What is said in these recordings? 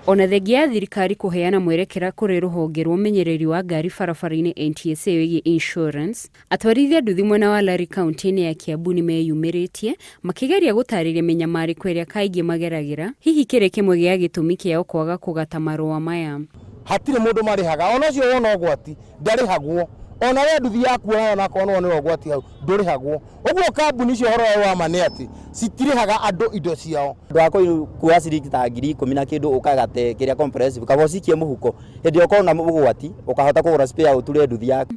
Ona thengia ya thirikari kũheana mwerekera kũrĩ rũhonge rwa ũmenyereri wa ngari barabara-inĩ NTSA wĩgiĩ insurance, atwarithia nduthi mwena wa Lari kaunti-inĩ ya Kiambu nĩ meyumĩrĩtie makĩgeria gũtarĩria mĩnyamarĩko ĩrĩa kaingĩ mageragĩra, hihi kĩrĩ kĩmwe gĩa gĩtũmi kĩao kwaga kũgata marũa maya. Hatirĩ mũndũ marĩhaga, ona ũcio wona ũgwati ndarĩhagwo, ona we nduthi yaku onakorwo nĩ wonera ũgwati hau ndũrĩhagwo. Ũguo kambuni icio ũhoro wao wa ma nĩ atĩ citirĩhaga andũ indo ciao. Andũ a kuoya ciringi ta 10,000 na kĩndũ ũkagate kĩrĩa compressive kaba ũcikie mũhuko hĩndĩ ĩyo ũkorwo na ũgwati ũkahota kũgũra spare ũture nduthi yaku.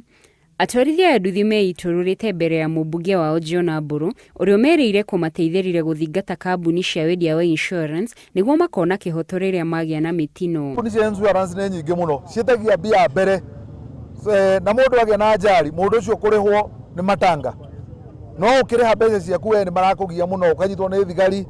Atwarithia a nduthi meitũrũrĩte mbere ya mũmbunge wao John Mburu ũrĩa ũmerĩire kũmateithĩrĩria gũthingata kambuni cia wendia wa insurance nĩguo makona kĩhoto rĩrĩa magĩa na mĩtino. Kambuni cia insurance nĩ nyingĩ mũno ciĩtagia mbia mbere na mũndũ agĩa na ajali mũndũ ũcio kũrĩhwo nĩ matanga, no ũkĩrĩha mbeca ciaku we nĩ marakũgia mũno ũkanyitwo nĩ thigari.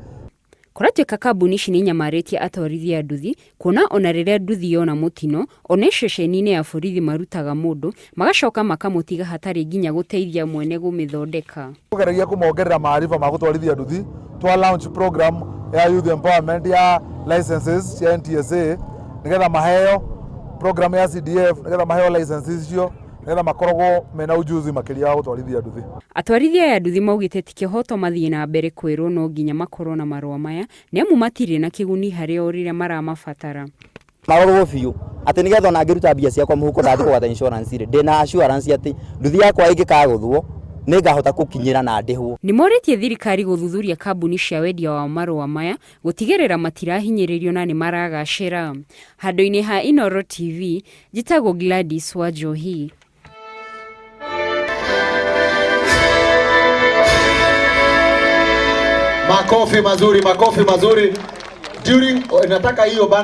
Kũratuĩka kambuni ici nĩ inyamarĩtie atwarithia a nduthi kuona ona rĩrĩa nduthi yona mũtino ona ceceni-inĩ ya borithi marutaga mũndũ magacoka makamũtiga hatarĩ nginya gũteithia mwene gũmĩthondeka. Tũgeragia kũmongerera maariba ma gũtwarithia nduthi, twa launch program ya youth empowerment ya licenses cia NTSA nigetha maheo program ya CDF nigetha maheo licenses icio nigetha makoragwo mena ujuzi makĩria wa gũtwarithia nduthi. Atwarithia aya nduthi maugĩte ti kĩhoto mathiĩ na mbere kwĩrwo no nginya makorwo na marũa maya nĩamu matirĩ na kĩguni harĩ o rĩrĩa maramabatara. Marorwo biũ atĩ nĩgetha ona ngĩruta mbia ciakwa mũhuko ndathiĩ kũgata insurance rĩ, ndĩna assurance atĩ nduthi yakwa ĩngĩkagũthwo nĩngahota gũkinyĩra na ndĩhwo. Nĩmorĩtie thirikari gũthuthuria kambuni cia wendia wa marũa maya gũtigĩrĩra matirahinyĩrĩrio na nĩmaragacĩra. Handũ-inĩ ha Inooro TV, njĩtagwo Gladys Wanjohi. Makofi mazuri, makofi mazuri. During nataka hiyo.